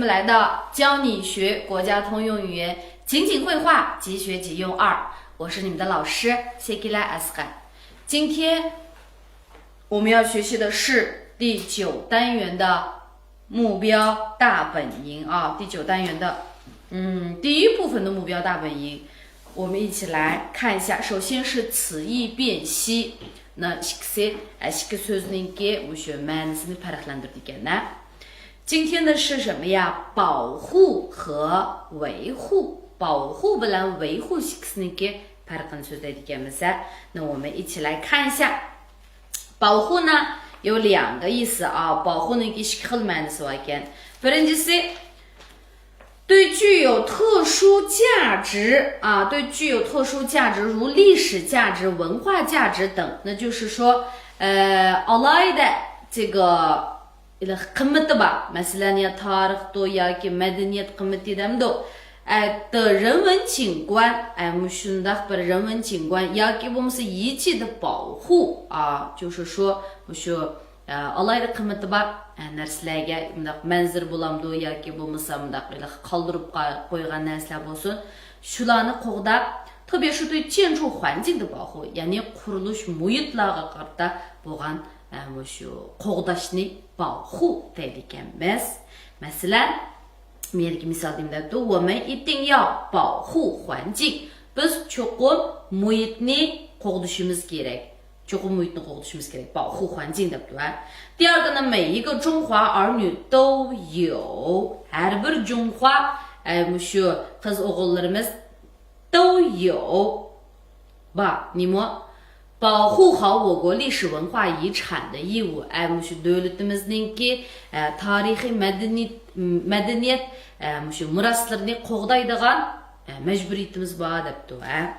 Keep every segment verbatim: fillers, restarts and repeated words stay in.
来到教你学国家通用语言，情景会话，即学即用二。我是你们的老师谢吉拉阿斯汗。今天我们要学习的是第九单元的目标大本营啊，第九单元的嗯第一部分的目标大本营。我们一起来看一下，首先是词义辨析。那 ئىككىسى، ئىككى سۆزنىڭكى مۇشۇ مەنىسىنى پەرقلەندۈرىدىكەن. 今天的是什么呀？保护和维护。保护 بىلەن 维护 ئىككىسىنىڭكى پەرقىنى سۆزلەيدىكەنمىز. 那我们一起来看一下。保护呢有两个意思啊，保护 نىڭكى ئىككى خىل مەنىسى بار ئىكەن. بىرىنچىسى، 对具有特殊价值啊，对具有特殊价值，如历史价值、文化价值等，那就是说，呃， ئالاھىدە 这个 قىممىتى بار. مەسىلەن، يا تارىختۇ ياكى مەدەنىيەت قىممىتى دەمدۇ. 哎，的人文景观، 哎، مۇشۇنداق بىر 人文景观 ياكى بولمىسا 遗迹的保护啊，就是说 مۇشۇ ئالاھىدە قىممىتى بار نەرسىلەرگە، مۇنداق مەنزىرە بولامدۇ ياكى بولمىسا مۇنداق قالدۇرۇپ قويغان نەرسىلەر بولسۇن، شۇلارنى قوغداپ، 特别是对建筑环境的保护، يەنى قۇرۇلۇش مۇھىتلارغا قارىتا بولغان مۇشۇ قوغداشنى 保护 دەيدىكەنمىز. مەسىلەن، مەيەردىكى مىسالدا نېمە دەپتۇ؟ 我们一定要保护环境. بىز چوقۇم مۇھىتنى قوغدىشىمىز كېرەك. چوقۇم مۇھىتنى قوغدىشىمىز كېرەك. 保护环境 دەپتۇ ھە. 第二个呢，每一个中华儿女都有. ھەر بىر جۇڭخۇا، ئە، مۇشۇ قىز ئوغۇللىرىمىز 都有. بار، نېمە؟ 保护好我国历史文化遗产的义务. ئە، مۇشۇ دۆلىتىمىزنىڭكى، ئە، تارىخىي مەدەنىيەت، مەدەنىيەت، ئە، مۇشۇ مىراسلىرىنى قوغدايدىغان، ئە، مەجبۇرىيىتىمىز بار دەپتۇ ھە.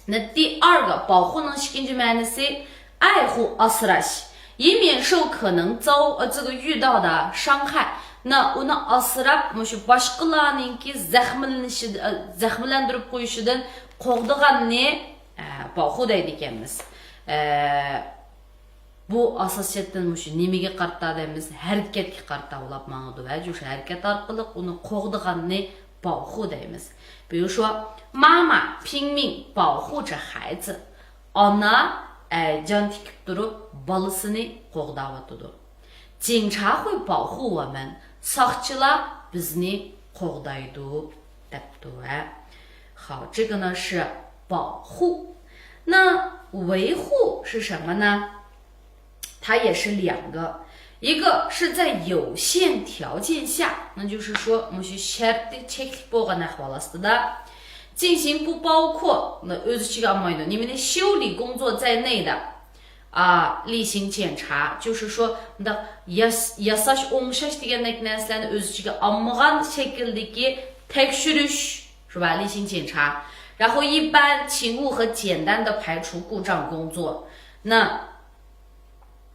那第二个，保护 نىڭ ئىككىنچى مەنىسى، 爱护 ئاسراش. 以免受可能遭، ئە، 这个遇到的伤害. 那 ئۇنى ئاسراپ، مۇشۇ باشقىلارنىڭكى زەخىملىنىشى، ئە، زەخىملەندۈرۈپ قويۇشىدىن قوغدىغاننى، ئە، 保护 دەيدىكەنمىز. ئە، بۇ ئاساسىي جەھەتتىن مۇشۇ نېمىگە قارىتا دەيمىز؟ ھەرىكەتكە قارىتا ئۇلاپ ماڭىدۇ ھە. شۇ ھەرىكەت ئارقىلىق ئۇنى قوغدىغاننى 保护 دەيمىز. 比如说، 妈妈拼命保护着孩子. ئانا، ئە، جان تىكىپ تۇرۇپ بالىسىنى قوغداۋاتىدۇ. 警察会保护我们. ساقچىلار بىزنى قوغدايدۇ دەپتۇ ھە. 好，这个呢是保护。那维护是什么呢？它也是两个，一个是在有限条件下，那就是说 مۇشۇ شەرتى چەكلىك بولغان ئەھۋال ئاستىدا، 进行不包括، 那 ئۆز ئىچىگە ئالمايدۇ، نېمىنى؟ 修理工作在内的 ئا، 例行检查， 就是说 مۇنداق ياس-، ياساش، ئوڭشاش دېگەندەك نەرسىلەرنى ئۆز ئىچىگە ئالمىغان شەكىلدىكى تەكشۈرۈش، 是吧؟ 例行检查. 然后一般勤务和简单的排除故障工作. 那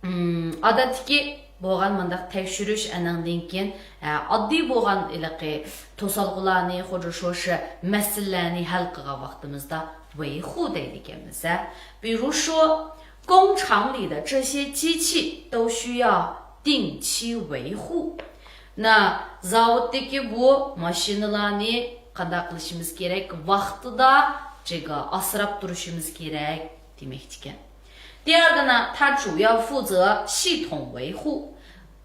ئادەتتىكى بولغان مۇنداق تەكشۈرۈش، ئانىڭدىن كېيىن، ئە، ئاددىي بولغان ھېلىقى توسالغۇلارنى، 或者说是 مەسىلىلەرنى ھەل قىلغان ۋاقتىمىزدا 维护 دەيدىكەنمىز ھە. 比如说، 工厂里的这些机器都需要定期维护. 那 زاۋۇتتىكى بۇ ماشىنىلارنى قانداق قىلىشىمىز كېرەك؟ ۋاقتىدا 这个 ئاسراپ تۇرۇشىمىز كېرەك دېمەكچىكەن. 第二个呢，它主要负责系统维护.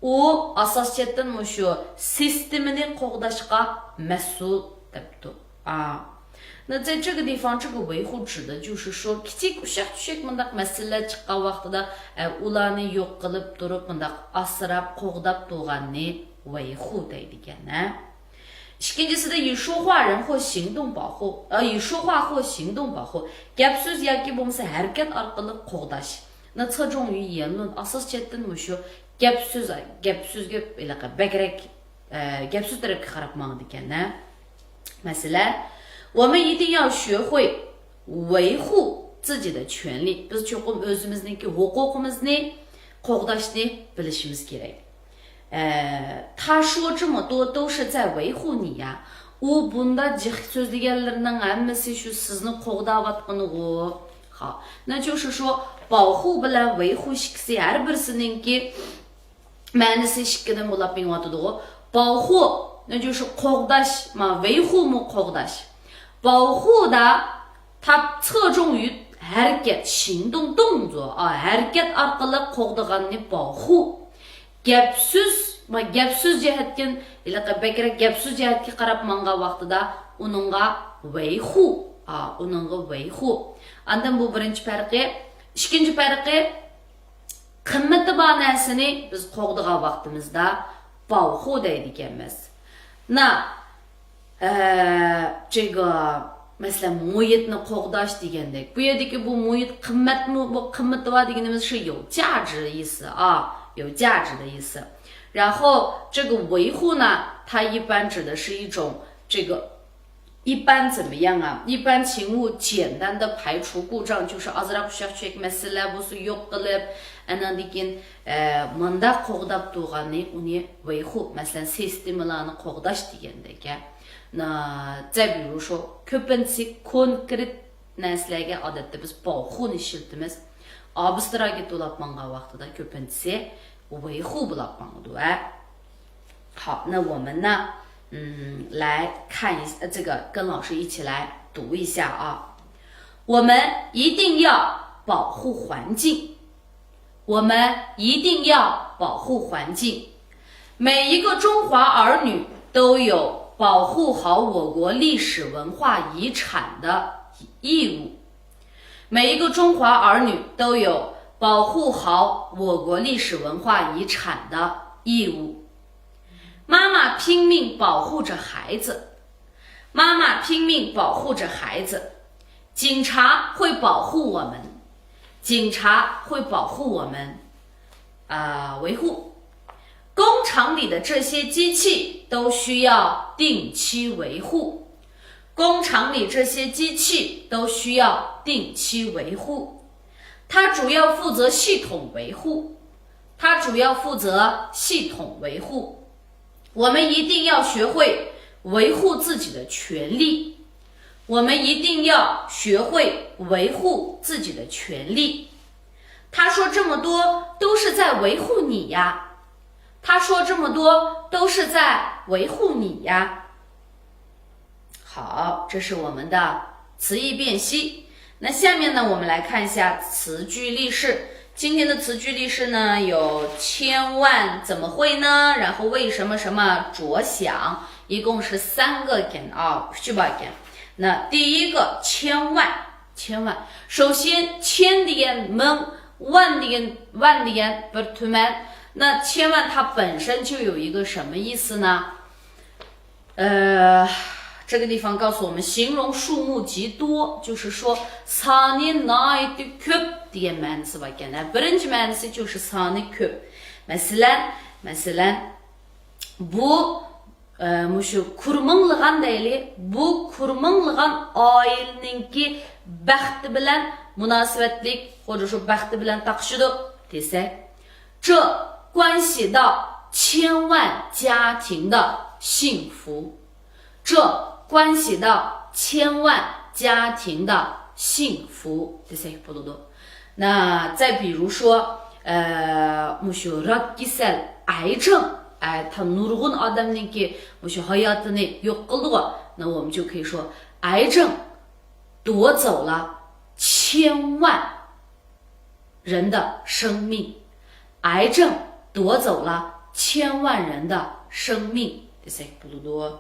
ئۇ ئاساسىي جەھەتتىن مۇشۇ سىستېمىنى قوغداشقا مەسئۇل دەپتۇ. ئا. 那在这个地方，这个维护指的就是说 كىچىك ئۇششاق چۈششەك مۇنداق مەسىلىلەر چىققان ۋاقتىدا، ئە، ئۇلارنى يوق قىلىپ تۇرۇپ مۇنداق ئاسراپ قوغداپ تۇرغاننى 维护 دەيدىكەن ھە. ئىككىنچىسىدە 与说话人或行动保护، ئە، 与说话或行动保护. گەپ سۆز ياكى بولمىسا ھەرىكەت ئارقىلىق قوغداش. 那侧重于言论، ئاساسىي جەھەتتىن مۇشۇ گەپ سۆز، گەپ سۆزگە ھېلىقى بەكرەك، ئە، گەپ سۆز تەرەپكە قاراپ ماڭىدىكەن ھە. مەسىلەن، 我们一定要学会维护自己的权利. بىز چوقۇم ئۆزىمىزنىڭكى ھوقۇقىمىزنى قوغداشنى بىلىشىمىز كېرەك. ئە، 他说这么多都是在维护你呀. ئۇ بۇنداق جىق سۆزلىگەنلىرىنىڭ ھەممىسى شۇ سىزنى قوغداۋاتقىنىغۇ. 好，那就是说，保护 بىلەن 维护 ئىككىسى ھەر بىرسىنىڭكى مەنىسى ئىككىدىن بولاپ مېڭىۋاتىدىغۇ. 保护那就是 قوغداش، ما 维护مۇ قوغداش. 保护的，它侧重于 ھەرىكەت، 行动动作 ئا، ھەرىكەت ئارقىلىق قوغدىغاننى 保护. گەپ سۆز، ما گەپ سۆز جەھەتتىن، ھېلىقى بەكرەك گەپ سۆز جەھەتكە قاراپ ماڭغان ۋاقتىدا ئۇنىڭغا 维护 ئا، ئۇنىڭغا 维护. ئاندىن بۇ بىرىنچى پەرقى. ئىككىنچى پەرقى، قىممىتى بار نەرسىنى بىز قوغدىغان ۋاقتىمىزدا 保护 دەيدىكەنمىز. 那، ئە، 这个، مەسىلەن، مۇھىتنى قوغداش دېگەندەك. بۇ يەردىكى بۇ مۇھىت قىممەتمۇ، بۇ قىممىتى بار دېگىنىمىز شۇ 有价值的意思啊，有价值的意思。然后这个维护呢，它一般指的是一种这个 一般怎么样啊？一般请勿简单的排除故障，就是 ئازراق ئۇششاق چۈششەك مەسىلىلەر بولسا يوق قىلىپ، ئاندىن كېيىن، ئە، مۇنداق قوغداپ تۇرغاننى ئۇنى 维护، مەسىلەن، سىستېمىلارنى قوغداش دېگەندەك. ئە، 那再比如说، كۆپىنچىسى كونكرېت نەرسىلەرگە ئادەتتە بىز 保护نى ئىشلىتىمىز. ئابستراكت توۋلاپ ماڭغان ۋاقتىدا كۆپىنچىسى 维护 بولاپ ماڭىدۇ، ئە. 好，那我们呢，嗯，来看一下，呃，这个跟老师一起来读一下啊。我们一定要保护环境，我们一定要保护环境。每一个中华儿女都有保护好我国历史文化遗产的义务。每一个中华儿女都有保护好我国历史文化遗产的义务。妈妈拼命保护着孩子，妈妈拼命保护着孩子。警察会保护我们，警察会保护我们，啊，维护。工厂里的这些机器都需要定期维护，工厂里这些机器都需要定期维护。它主要负责系统维护，它主要负责系统维护。我们一定要学会维护自己的权利，我们一定要学会维护自己的权利。他说这么多都是在维护你呀，他说这么多都是在维护你呀。好，这是我们的词义辨析。那下面呢，我们来看一下词句例式。今天的词句例式呢，有千万、怎么会呢？然后为什么什么着想，一共是三个 ген 啊， bar 个 ген。那第一个，千万，千万。首先，千 دېگەن مىڭ، ۋەن دېگەن، ۋەن دېگەن بىر تۈمەن。那千万它本身就有一个什么意思呢？呃，这个地方告诉我们，形容数目极多，就是说 سانى ناھايىتى كۆپ دېگەن مەنىسى بار ئىكەن. بىرىنچى مەنىسى 就是 سانى كۆپ. مەسىلەن، مەسىلەن، بۇ، ئە، مۇشۇ كۇرمىڭلىغان دەيلى، بۇ كۇرمىڭلىغان ئائىلىنىڭكى بەختى بىلەن مۇناسىۋەتلىك، خۇددى شۇ بەختى بىلەن تاقىشىدۇ دېسەك، 这关系到千万家庭的幸福。这关系到千万家庭的幸福 دېسەك بولىدۇ. 那再比如说，ئە، مۇشۇ راك كېسەل، 癌症، ئە، تا نۇرغۇن ئادەمنىڭكى مۇشۇ ھاياتىنى يوق قىلدىغۇ. 那我们就可以说，癌症夺走了千万 人的生命。癌症夺走了千万人的生命 دېسەك بولىدۇ.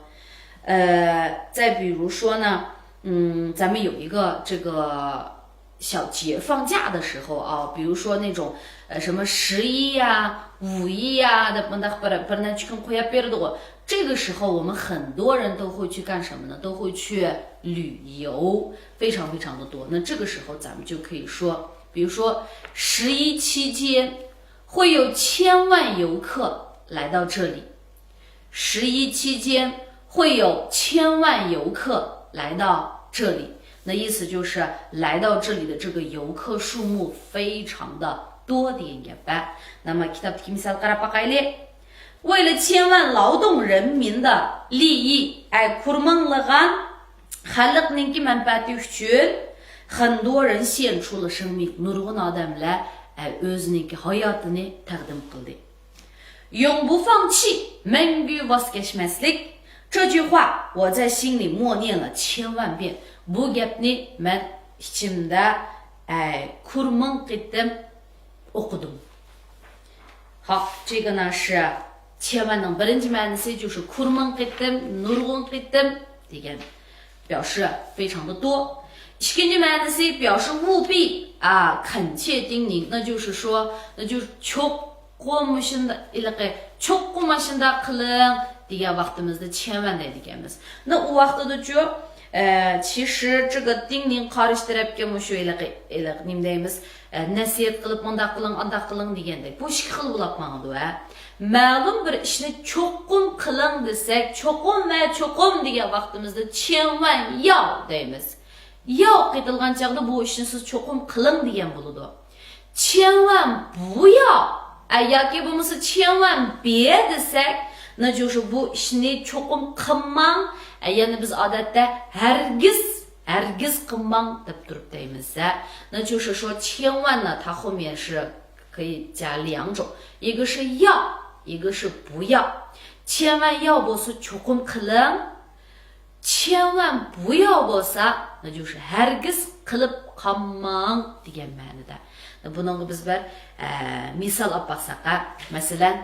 呃，再比如说呢，嗯，咱们有一个这个小节放假的时候啊，比如说那种，呃，什么十一呀、五一呀的， مۇنداق بىر، بىر نەچچە كۈن قويۇپ بېرىدىغۇ. 这个时候我们很多人都会去干什么呢？都会去旅游，非常非常的多。那这个时候咱们就可以说，比如说十一期间会有千万游客来到这里，十一期间会有千万游客来到这里。那意思就是来到这里的这个游客数目非常的多点也罢。那么 كىتابتىكى مىسال قاراپ باقايلى. 为了千万劳动人民的利益، ئەي، كۇرمىڭلىغان خەلقنىڭكى مەنپەئەتى ئۈچۈن، 很多人献出了生命، نۇرغۇن ئادەملەر، ئەي، ئۆزىنىڭكى ھاياتىنى تەقدىم قىلدى. 永不放弃، مەڭگۈ ۋاز كەچمەسلىك. 这句话我在心里默念了千万遍. بۇ گەپنى مەن ئىچىمدە، ئە، كۇرمىڭ قېتىم ئوقۇدۇم. 好，这个呢是千万 نىڭ بىرىنچى مەنىسى، 就是 كۇرمىڭ قېتىم، نۇرغۇن قېتىم دېگەن. 表示非常的多. ئىككىنچى مەنىسى، 表示务必، 啊، 恳切叮咛، 那就是说، 那就是 چوقۇم مۇشۇنداق، ھېلىقى، چوقۇم مۇشۇنداق قىلىڭ دېگەن ۋاقتىمىزدا 千万 دەيدىكەنمىز. 那 ئۇ ۋاقتىدىچۇ، ئە، 其实 这个叮咛 قارشى تەرەپكە مۇشۇ ھېلىقى، ھېلىقى نېمە دەيمىز، ئە، نەسىھەت قىلىپ، مۇنداق قىلىڭ، ئانداق قىلىڭ دېگەندەك. بۇ ئىككى خىل بولاپ ماڭىدۇ، ھە. مەلۇم بىر ئىشنى چوقۇم قىلىڭ دېسەك، چوقۇم ۋە چوقۇم دېگەن ۋاقتىمىزدا 千万要 دەيمىز. 要 قېتىلغان چاغدا بۇ ئىشنى سىز چوقۇم قىلىڭ دېگەن بولىدۇ. 千万不要، ئە، ياكى بولمىسا 千万别 دېسەك، 那就是 بۇ ئىشنى چوقۇم قىلماڭ، ئە، يەنى بىز ئادەتتە ھەرگىز، ھەرگىز قىلماڭ دەپ تۇرۇپ دەيمىز، ھە. 那就是说 千万 呢，它后面是可以加两种，一个是要，一个是不要。 千万要 بولسا چوقۇم قىلىڭ، 千万不要 بولسا، 那就是 ھەرگىز قىلىپ قالماڭ دېگەن مەنىدە. بۇنىڭغا بىز بىر، ئە، مىسال ئاپ باقساق، ھە؟ مەسىلەن،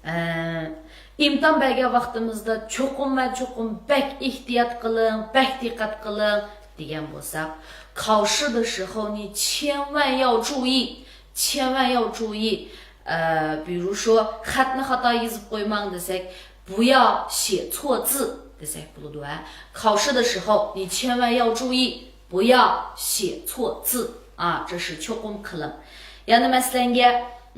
ئە، ئىمتىھان بەرگەن ۋاقتىمىزدا چوقۇم ۋە چوقۇم بەك ئېھتىيات قىلىڭ، بەك دىققەت قىلىڭ دېگەن بولساق، 考试的时候你千万要注意، 千万要注意. ئە، 比如说 خەتنى خاتا يېزىپ قويماڭ دېسەك، 不要写错字 دېسەك بولىدۇ، ھە. 考试的时候你千万要注意، 不要写错字. 啊，这是 چوقۇم قىلىڭ. يەنە مەسىلەنگە،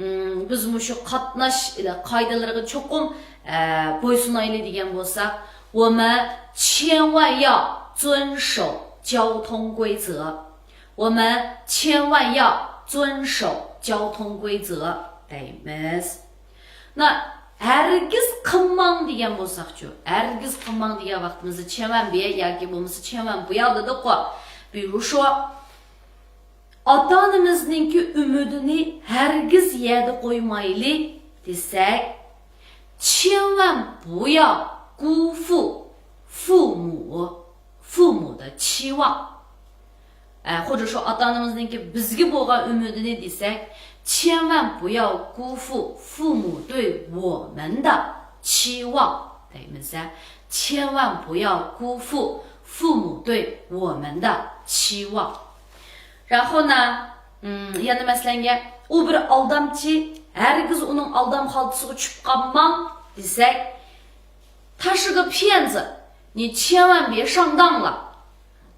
ئىم، بىز مۇشۇ قاتناش قائىدىلىرىغا چوقۇم، ئە، بويسۇنايلى دېگەن بولساق، 我们千万要遵守交通规则. 我们千万要遵守交通规则 دەيمىز. 那 ھەرگىز قىلماڭ دېگەن بولساقچۇ؟ ھەرگىز قىلماڭ دېگەن ۋاقتىمىزدا 千万别 ياكى بولمىسا 千万不要 دېدۇققۇ. 比如说 ئاتا-ئانىمىزنىڭكى ئۈمىدىنى ھەرگىز يەردە قويمايلى دېسەك، 千万不要辜负父母، 父母的期望. ئە، 或者说 ئاتا-ئانىمىزنىڭكى بىزگە بولغان ئۈمىدىنى دېسەك، 千万不要辜负父母对我们的期望 دەيمىز، ھە. 千万不要辜负父母对我们的期望. 然后呢، ئىم، يەنە مەسىلەنگە، ئۇ بىر ئالدامچى، ھەرگىز ئۇنىڭ ئالدام خالتىسىغا چۈشۈپ قالماڭ دېسەك، 他是个骗子，你千万别上当了。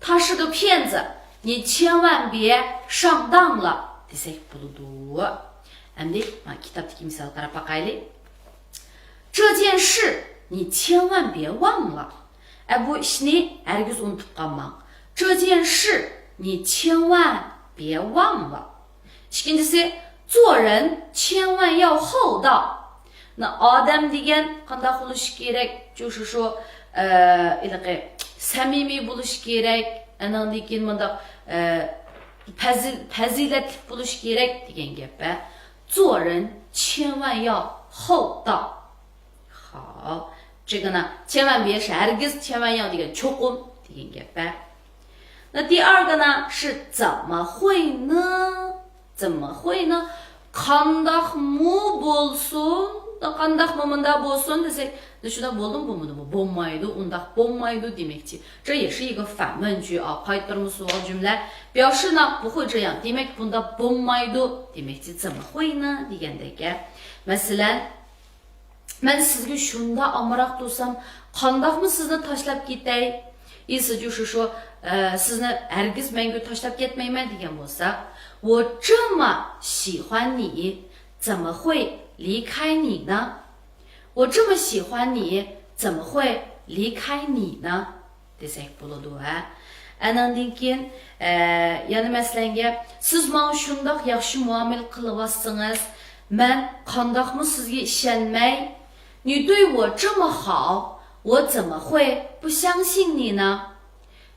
他是个骗子，你千万别上当了 دېسەك بولىدۇ. ئەمدى مانا كىتابتىكى مىسالغا قاراپ باقايلى. 这件事你千万别忘了. ئە، بۇ ئىشنى ھەرگىز ئۇنتۇپ قالماڭ. 这件事你千万别忘了. ئىككىنچىسى، 做人千万要厚道. 那 ئادەم دېگەن قانداق بولۇشى كېرەك؟ 就是说، ئە، ھېلىقى سەمىمىي بولۇشى كېرەك، ئانىڭدىن كېيىن مۇنداق، ئە، پەزىل-، پەزىلەتلىك بولۇشى كېرەك دېگەن گەپ، ھە. 做人千万要厚道. 好，这个呢，千万别是 ھەرگىز، 千万要 دېگەن چوقۇم دېگەن گەپ، ھە. 那第二个呢，是怎么会呢？怎么会呢？ قانداقمۇ بولسۇن، قانداقمۇ مۇنداق بولسۇن دېسەك، شۇنداق بولدىمۇ بولمىدىمۇ؟ بولمايدۇ، ئۇنداق بولمايدۇ دېمەكچى. 这也是一个反问句啊، قايتۇرما سوئال جۈملە. 表示呢不会这样، دېمەك بۇنداق بولمايدۇ دېمەكچى. 怎么会呢 دېگەندەك. مەسىلەن، مەن سىزگە شۇنداق ئامراق تۇرسام، قانداقمۇ سىزنى تاشلاپ كېتەي؟ 意思就是说، ئە، سىزنى ھەرگىز مەڭگۈ تاشلاپ كەتمەيمەن دېگەن بولسا، 我这么喜欢你，怎么会离开你呢？我这么喜欢你，怎么会离开你呢？ دېسەك بولىدۇ، ھە. ئانىڭدىن كېيىن، ئە، يەنە مەسىلەنگە، سىز ماڭا شۇنداق ياخشى مۇئامىلە قىلىۋاتسىڭىز، مەن قانداقمۇ سىزگە ئىشەنمەي؟ 你对我这么好，我怎么会不相信你呢？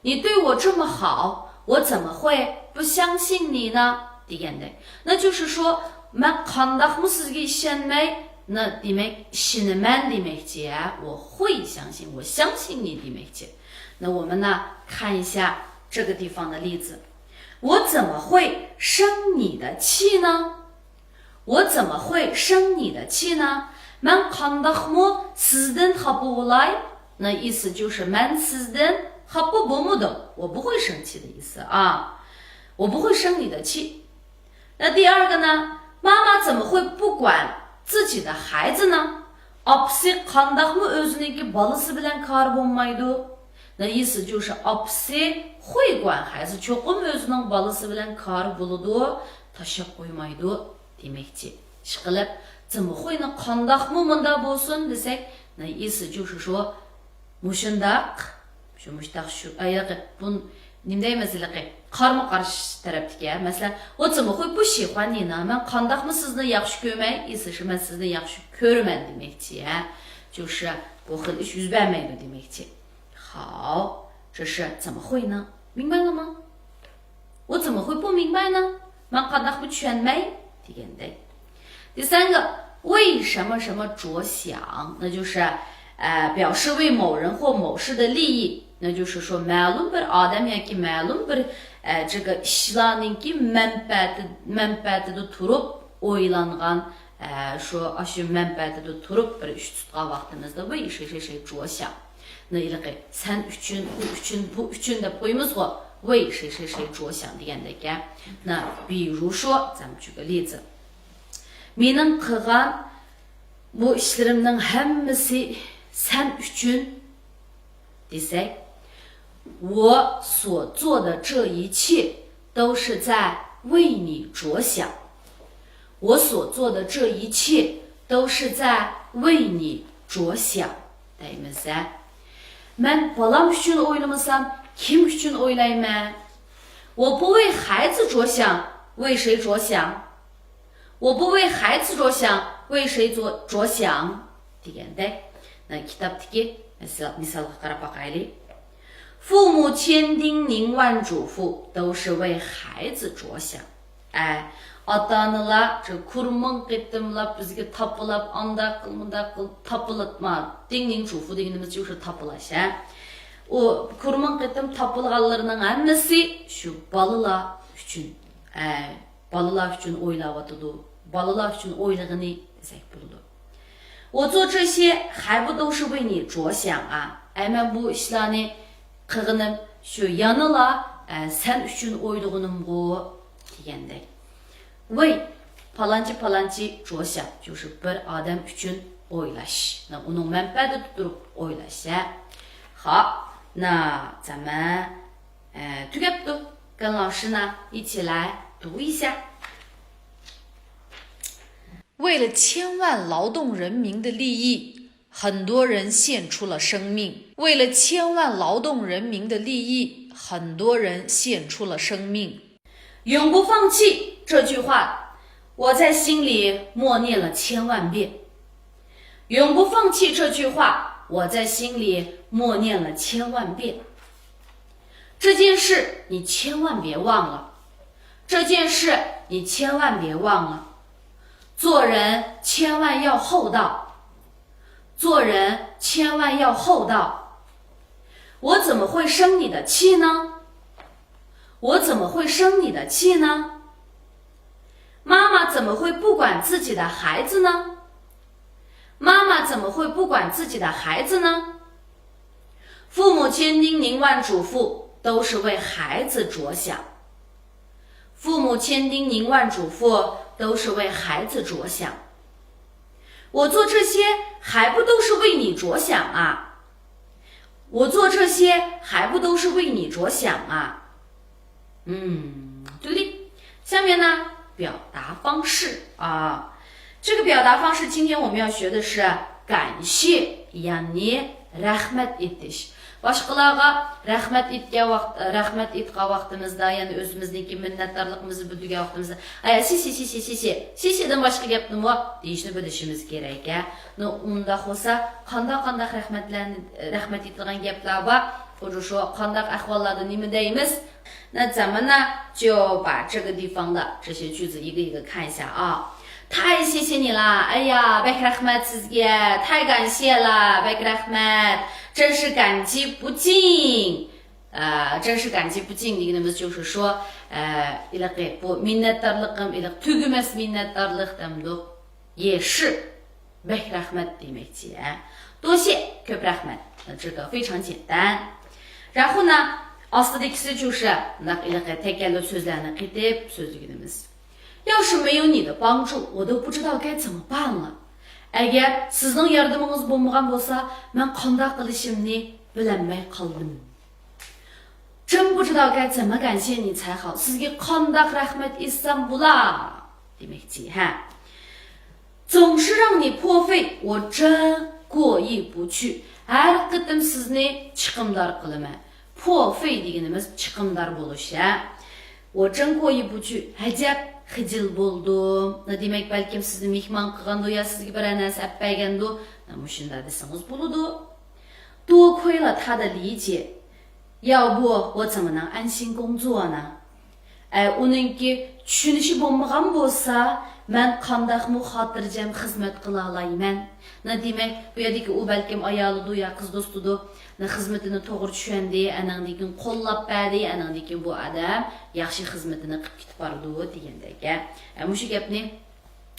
你对我这么好，我怎么会不相信你呢？ دېگەندەك. 那就是说، مەن قانداقمۇ سىزگە ئىشەنمەي، 那 demek 是呢 man demekçi ya. 我会相信，我相信你 demekçi. 那我们呢看一下这个地方的例子。我怎么会生你的气呢？我怎么会生你的气呢？ مەن قانداقمۇ سىزدىن خاپا بولاي؟ 那意思就是مەن سىزدىن خاپا بولمىدىم. 我不会生气的意思啊。我不会生你的气。 那第二个呢？妈妈怎么会不管自己的孩子呢？ ئاپىسى قانداقمۇ ئۆزىنىڭكى بالىسى بىلەن كارى بولمايدۇ؟ 那意思就是ئاپىسى 会管孩子، چوقۇم ئۆزىنىڭ بالىسى بىلەن كارى بولىدۇ، تاشلاپ قويمايدۇ دېمەكچى. ئىشقىلىپ، 怎么会 نى قانداقمۇ مۇنداق بولسۇن دېسەك، 那意思就是说 مۇشۇنداق، شۇ مۇشتاق شۇ، ئاياقى، بۇ نېمە دەيمىز ھېلىقى؟ قارمۇ قارشى تەرەپتىكى، ھە؟ مەسىلەن، 我怎么会不喜欢你呢؟ مەن قانداقمۇ سىزنى ياخشى كۆرمەي؟ 意思是 مەن سىزنى ياخشى كۆرىمەن دېمەكچى، ھە؟ 就是 بۇ خىل ئىش يۈز بەرمەيدۇ دېمەكچى. 好，这是 怎么会呢؟ 明白了吗？ 我怎么会不明白呢？ مەن قانداقمۇ چۈشەنمەي دېگەندەك. 第三个，为什么什么着想， 那就是 ئە، 表示为某人或某事的利益، 那就是说 مەلۇم بىر ئادەم ياكى مەلۇم بىر، ئە، 这个 ئىشلارنىڭكى مەنپەئەتى، مەنپەئەتىدە تۇرۇپ ئويلانغان، ئە، شۇ، ئاشۇ مەنپەئەتىدە تۇرۇپ بىر ئىش تۇتقان ۋاقتىمىزدا 为谁谁谁着想. 那 ھېلىقى سەن ئۈچۈن، ئۇ ئۈچۈن، بۇ ئۈچۈن دەپ قويىمىزغۇ، 为谁谁谁着想 دېگەندەك، ھە؟ 那 比如说 咱们举个例子. مېنىڭ قىلغان بۇ ئىشلىرىمنىڭ ھەممىسى سەن ئۈچۈن دېسەك، 我所做的这一切都是在为你着想。 我所做的这一切都是在为你着想 دەيمىز-ە. مەن بالام ئۈچۈن ئويلىمىسام، كىم ئۈچۈن ئويلايمەن؟ 我不为孩子着想，为谁着想？ 我不为孩子着想，为谁着-，着想 دېگەندەك. 那 كىتابتىكى مىسال-، مىسالغا قاراپ باقايلى. 父母千叮咛万嘱咐，都是为孩子着想。 ئە، ئاتا-ئانىلار شۇ كۇرمىڭ قېتىملاپ بىزگە تاپىلاپ، ئانداق قىل، مۇنداق قىل، تاپىلاتما. 叮咛嘱咐 دېگىنىمىزچە شۇ تاپىلاش، ھە. ئۇ كۇرمىڭ قېتىم تاپىلغانلىرىنىڭ ھەممىسى شۇ بالىلار ئۈچۈن. ئە، بالىلار ئۈچۈن ئويلاۋاتىدۇ. بالىلار ئۈچۈن ئويلىغىنى دېسەك بولىدۇ. 我做这些还不都是为你着想啊؟ ئەي، مەن بۇ ئىشلارنى قىلغىنىم شۇ يەنىلا، ئە، سەن ئۈچۈن ئويلىغىنىمغۇ دېگەندەك. 为 پالانچى پالانچى 着想 شۇ بىر ئادەم ئۈچۈن ئويلاش. 那 ئۇنىڭ مەنپەئەتىدە تۇرۇپ ئويلاش، ھە. 好，那咱们 ئە، تۈگەپتۇ. 跟老师呢一起来读一下。 为了千万劳动人民的利益，很多人献出了生命。为了千万劳动人民的利益，很多人献出了生命。 永不放弃这句话，我在心里默念了千万遍。 永不放弃这句话，我在心里默念了千万遍。这件事你千万别忘了，这件事你千万别忘了。做人千万要厚道，做人千万要厚道。我怎么会生你的气呢？我怎么会生你的气呢？妈妈怎么会不管自己的孩子呢？ 妈妈怎么会不管自己的孩子呢？父母千叮咛万嘱咐，都是为孩子着想。父母千叮咛万嘱咐，都是为孩子着想。我做这些还不都是为你着想啊？我做这些还不都是为你着想啊？ 嗯，对不对？下面呢，表达方式啊，这个表达方式今天我们要学的是感谢， يەنى رەھمەت ئېيتىش. باشقىلارغا رەھمەت ئېيتكەن ۋاقىت، رەھمەت ئېيتقان ۋاقتىمىزدا، يەنى ئۆزىمىزنىڭكى مىننەتدارلىقىمىزنى بىلدۈرگەن ۋاقتىمىزدا، ئايا، سىسى، سىسى، سىسى، سىسىدىن باشقا گەپنىمۇ دېيىشنى بىلىشىمىز كېرەك، ھە؟ نو، ئۇنداق بولسا، قانداق، قانداق رەھمەتلەرنى، رەھمەت ئېيتىدىغان گەپلەر بار؟ خۇددى شۇ قانداق ئەھۋاللاردا نېمە دەيمىز؟ 那咱们呢，就把这个地方的这些句子一个一个看一下啊。太谢谢你了，哎呀，بەك رەھمەت سىزگە، 太感谢了، بەك رەھمەت، 真是感激不尽. ئە، 真是感激不尽 دېگىنىمىز 就是说، ئە، ھېلىقى بۇ مىننەتدارلىقىم، ھېلىقى تۈگىمەس مىننەتدارلىق دەمدۇق. 也是، بەك رەھمەت دېمەكچى، ھە. 多谢، كۆپ رەھمەت. 这个非常简单. 然后呢، ئاستىدىكىسى 就是 مۇنداق ھېلىقى تەكەللۇپ سۆزلەرنى قېتىپ سۆزلىگىنىمىز. 要是没有你的帮助，我都不知道该怎么办了。 ئەگەر سىزنىڭ ياردىمىڭىز بولمىغان بولسا، مەن قانداق قىلىشىمنى بىلەلمەي قالدىم. 真不知道该怎么感谢你才好. سىزگە قانداق رەھمەت ئېيتسام بولا دېمەكچى، ھە. 总是让你破费，我真过意不去. ھەر قېتىم سىزنى چىقىمدار قىلىمەن. 破费 دېگىنىمىز چىقىمدار بولۇش، ھە. 我真过意不去، ئەجەب خىجىل بولدۇم. دېمەك، بەلكىم سىزنى مېھمان قىلغاندۇ يا سىزگە بىرەر نەرسە ئەپ بەرگەندۇ. مۇشۇنداق دېسىڭىز بولىدۇ. 多亏了他的理解，要不我怎么能安心工作呢？ ئە، ئۇنىڭكى چۈشىنىشى بولمىغان بولسا، مەن قانداقمۇ خاتىرجەم خىزمەت قىلالايمەن؟ نە دېمەك، بۇ يەردىكى ئۇ بەلكىم ئايالىدۇ يا قىز دوستىدۇ. نە خىزمىتىنى توغرا چۈشەندى، ئەنەڭدىن كېيىن قوللاپ بەردى، ئەنەڭدىن كېيىن بۇ ئادەم ياخشى خىزمىتىنى قىلىپ كېتىپ بارىدۇ دېگەندەك. ئە، مۇشۇ گەپنى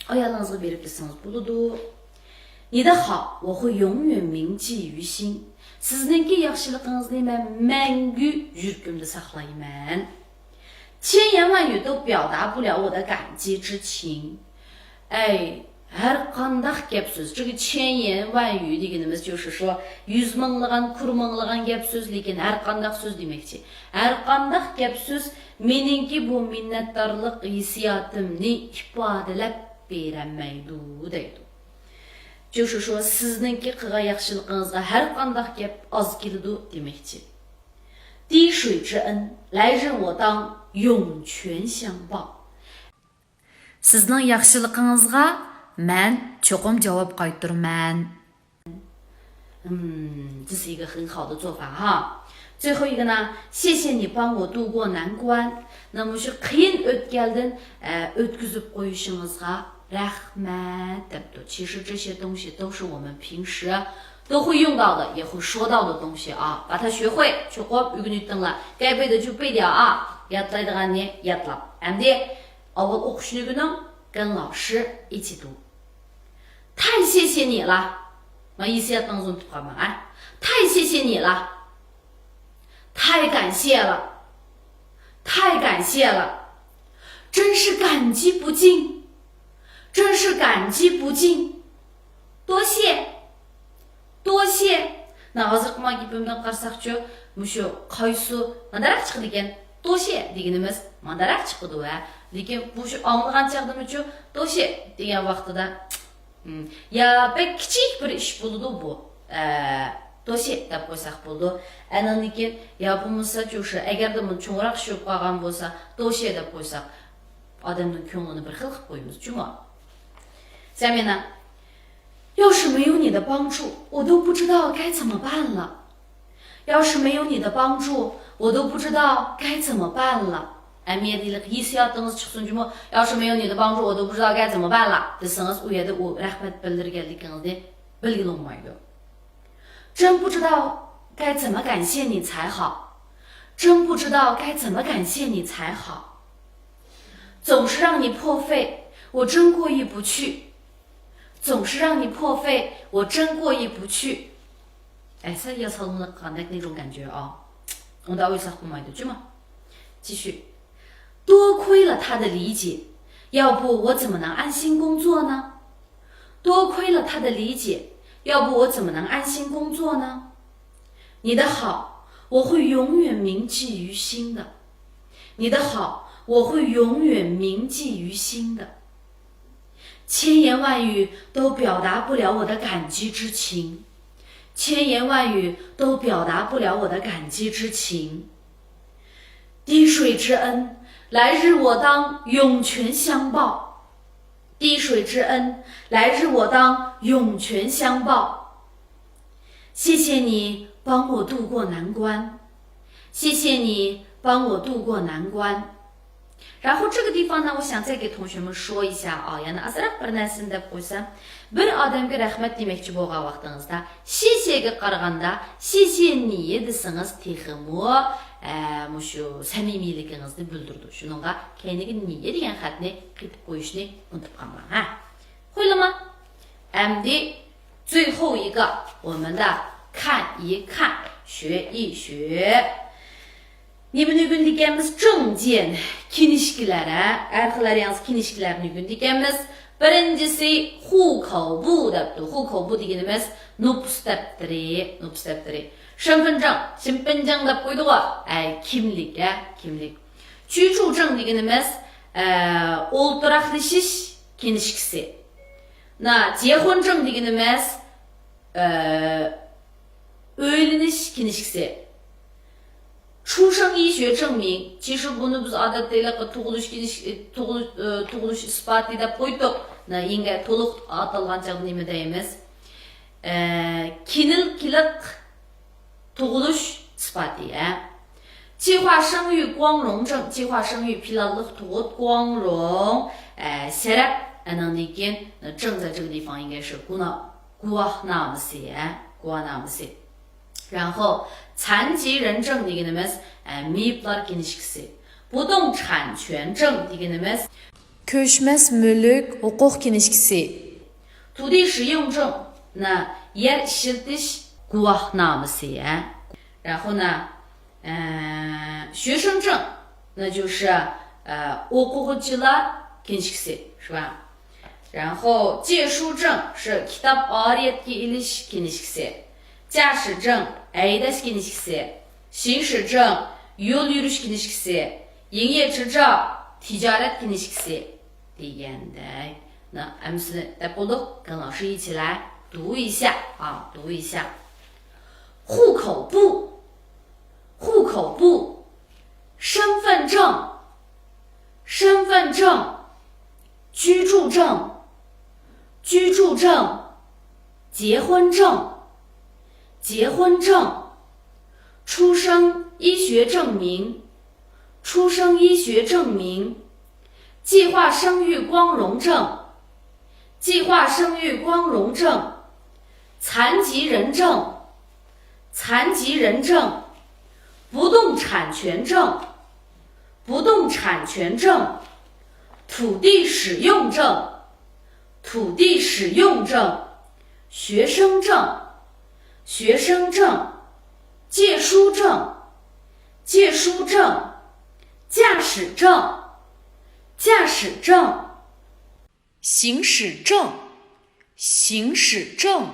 ئايالىڭىزغا بېرىپ دېسىڭىز بولىدۇ. 你的好，我会永远铭记于心. سىزنىڭكى ياخشىلىقىڭىزنى مەن مەڭگۈ يۈرىكىمدە ساقلايمەن. 千言万语都表达不了我的感激之情. ئەي، ھەر قانداق گەپ سۆز، 这个千言万语 دېگىنىمىز 就是说 يۈز مىڭلىغان، كۇرمىڭلىغان گەپ سۆز، لېكىن ھەر قانداق سۆز دېمەكچى. ھەر قانداق گەپ سۆز مېنىڭكى بۇ مىننەتدارلىق ھېسسىياتىمنى ئىپادىلەپ بېرەلمەيدۇ دەيدۇ. 就是说 سىزنىڭكى قىلغان ياخشىلىقىڭىزغا ھەر قانداق گەپ ئاز كېلىدۇ دېمەكچى. 滴水之恩，来日我当涌泉相报. سىزنىڭ ياخشىلىقىڭىزغا مەن چوقۇم جاۋاب قايتۇرىمەن. 嗯，这是一个很好的做法哈。最后一个呢，谢谢你帮我度过难关。 نە مۇشۇ قىيىن ئۆتكەلدىن، ئە، ئۆتكۈزۈپ قويۇشىڭىزغا رەھمەت دەپتۇ. 其实这些东西都是我们平时都会用到的，也会说到的东西啊。把它学会， چوقۇم ئۆگىنىۋېتىڭلار. 该背的就背掉啊. يادلايدىغاننى يادلاپ. ئەمدى ئاۋۋال ئوقۇشنى ئۆگىنىڭ، 跟老师一起读. 太谢谢你了. مانا ھېسسىياتىڭىزنى ئۇنتۇپ قالماڭ، ھە. 太谢谢你了. 太感谢了. 太感谢了. 真是感激不尽. 真是感激不尽. 多谢. 多谢. نە ھازىرقى مانا گېپىمدىن قارىساقچۇ، مۇشۇ قايسى مانداراق چىقىدىكەن؟ 多谢 دېگىنىمىز مانداراق چىقىدۇ ھە. لېكىن مۇشۇ ئاڭلىغان چاغدىمۇچۇ، 多谢 دېگەن ۋاقتىدا، ھىم، يا بەك كىچىك بىر ئىش بولىدۇ بۇ. ئە، 多谢 دەپ قويساق بولىدۇ. ئەنىڭدىن كېيىن يا بولمىسا چۇ شۇ، ئەگەردە بۇ چوڭراق ئىش بولۇپ قالغان بولسا، 多谢 دەپ قويساق، ئادەمنىڭ كۆڭلىنى بىر خىل قىلىپ قويىمىز جۇمۇ. 下面呢， 要是没有你的帮助，我都不知道该怎么办了。 要是没有你的帮助，我都不知道该怎么办了。 ئەمەلىيەتتە ھېسسىياتىڭىز چىقسۇن جۇمۇ، 要是没有你的帮助，我都不知道该怎么办了 دېسىڭىز، ئۇ يەردە ئۇ رەھمەت بىلدۈرگەنلىكىڭىزنى بىلگىلى بولمايدۇ. 真不知道该怎么感谢你才好，真不知道该怎么感谢你才好。 总是让你破费，我真过意不去。 总是让你破费，我真过意不去。 ئەي، سەل ياسالمىلىق قىلغاندەك 那种感觉啊. ئۇنداق ئويلىساق بولمايدۇ جۇمۇ. 继续。 多亏了他的理解，要不我怎么能安心工作呢？ 多亏了他的理解，要不我怎么能安心工作呢？ 你的好，我会永远铭记于心的。 你的好，我会永远铭记于心的。 千言万语都表达不了我的感激之情，千言万语都表达不了我的感激之情。 滴水之恩，来日我当涌泉相报。 滴水之恩，来日我当涌泉相报。 谢谢你帮我渡过难关，谢谢你帮我渡过难关。然后这个地方呢，我想再给同学们说一下啊， يەنە ئازراق بىر نەرسىنى دەپ قويسام، بىر ئادەمگە رەھمەت دېمەكچى بولغان ۋاقتىڭىزدا، 谢谢گە قارىغاندا، 谢谢你 دېسىڭىز تېخىمۇ، ئە، مۇشۇ سەمىمىيلىكىڭىزنى بىلدۈرىدۇ. شۇنىڭغا كەينىگە 你 دېگەن خەتنى قېتىپ قويۇشنى ئۇنتۇپ قالماڭ، ھە. خۇيلىما. ئەمدى 最后一个، 我们的 看一看، 学一学. نېمىنى ئۆگىنىدىكەنمىز؟ 证件، كىنىشكىلەر، ھە؟ ھەر خىل ھەر ياڭزا كىنىشكىلەرنى ئۆگىنىدىكەنمىز. بىرىنچىسى 户口簿 دەپتۇ. 户口簿 دېگىنىمىز نوپۇس دەپتىرى، نوپۇس دەپتىرى. 身份证، 身份证 دەپ قويدىغۇ. ئە، كىملىك، ھە، كىملىك. 居住证 دېگىنىمىز، ئە، ئولتۇراقلىشىش كىنىشكىسى. 那 结婚证 دېگىنىمىز، ئە، ئۆيلىنىش كىنىشكىسى. 出生医学证明، 其实 بۇنى بىز ئادەتتە ھېلىقى تۇغۇلۇش كىنىش-، تۇغۇلۇش، ئە، تۇغۇلۇش ئىسپاتى دەپ قويدۇق. 那 ئەڭگە تولۇق ئاتالغان چاغدا نېمە دەيمىز؟ ئە، كىنىكلىق تۇغۇلۇش ئىسپاتى، ھە. 计划生育光荣证، 计划生育 پىلانلىق تۇغۇت، 光荣، ئە، شەرەپ، ئانىڭدىن كېيىن 证 在这个地方应该是 گۇنا-، گۇۋاھنامىسى، ھە، گۇۋاھنامىسى. 然后 残疾人证 دېگىنىمىز، ئە، مېيىپلار كىنىشكىسى. 不动产权证 دېگىنىمىز، كۆچمەس مۈلۈك ھوقۇق كىنىشكىسى. 土地使用证، 那 يەر ئىشلىتىش گۇۋاھنامىسى، ھە. 然后呢，呃，学生证， 那就是، 呃， ئوقۇغۇچىلار كىنىشكىسى، 是吧؟ 然后借书证是 كىتاب ئارىيەتكە ئېلىش كىنىشكىسى. 驾驶证، ھەيدەش كىنىشكىسى. 行驶证، يول يۈرۈش كىنىشكىسى. 营业执照، تىجارەت كىنىشكىسى دېگەندەك. 那 ھەممىسىنى دەپ بولدۇق. 跟老师一起来读一下啊，读一下。 户口簿， 户口簿， 身份证， 身份证， 居住证， 居住证， 结婚证， 结婚证， 出生医学证明， 出生医学证明， 计划生育光荣证， 计划生育光荣证， 残疾人证， 残疾人证， 不动产权证， 不动产权证， 土地使用证， 土地使用证， 学生证， 学生证， 借书证， 借书证， 驾驶证， 驾驶证， 行驶证， 行驶证，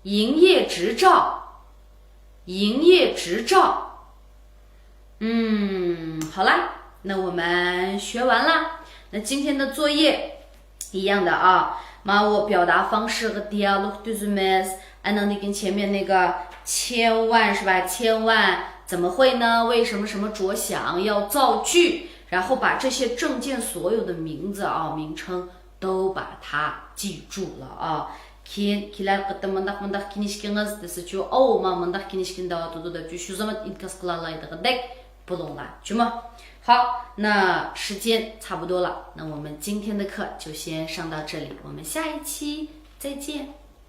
营业执照， 营业执照。 嗯，好啦，那我们学完了。那今天的作业一样的啊， ماۋۇ 表达方式 ھەم دىئالوگ تۈزىمىز. ئانىڭدىن كېيىن 前面那个千万 是吧？千万怎么会呢？为什么什么着想要造句，然后把这些证件所有的名字啊，名称 都把它记住了啊。 كېيىن كېلەر قېتىم مۇنداق مۇنداق كىنىشكىڭىز دېسىچۇ، ئاۋۇ مانا مۇنداق كىنىشكىنى دەۋاتىدۇ دەپچۇ، شۇ زامان ئىنكاس قىلالايدىغاندەك بولۇڭلار، جۇمۇ. 好，那时间差不多了，那我们今天的课就先上到这里，我们下一期再见。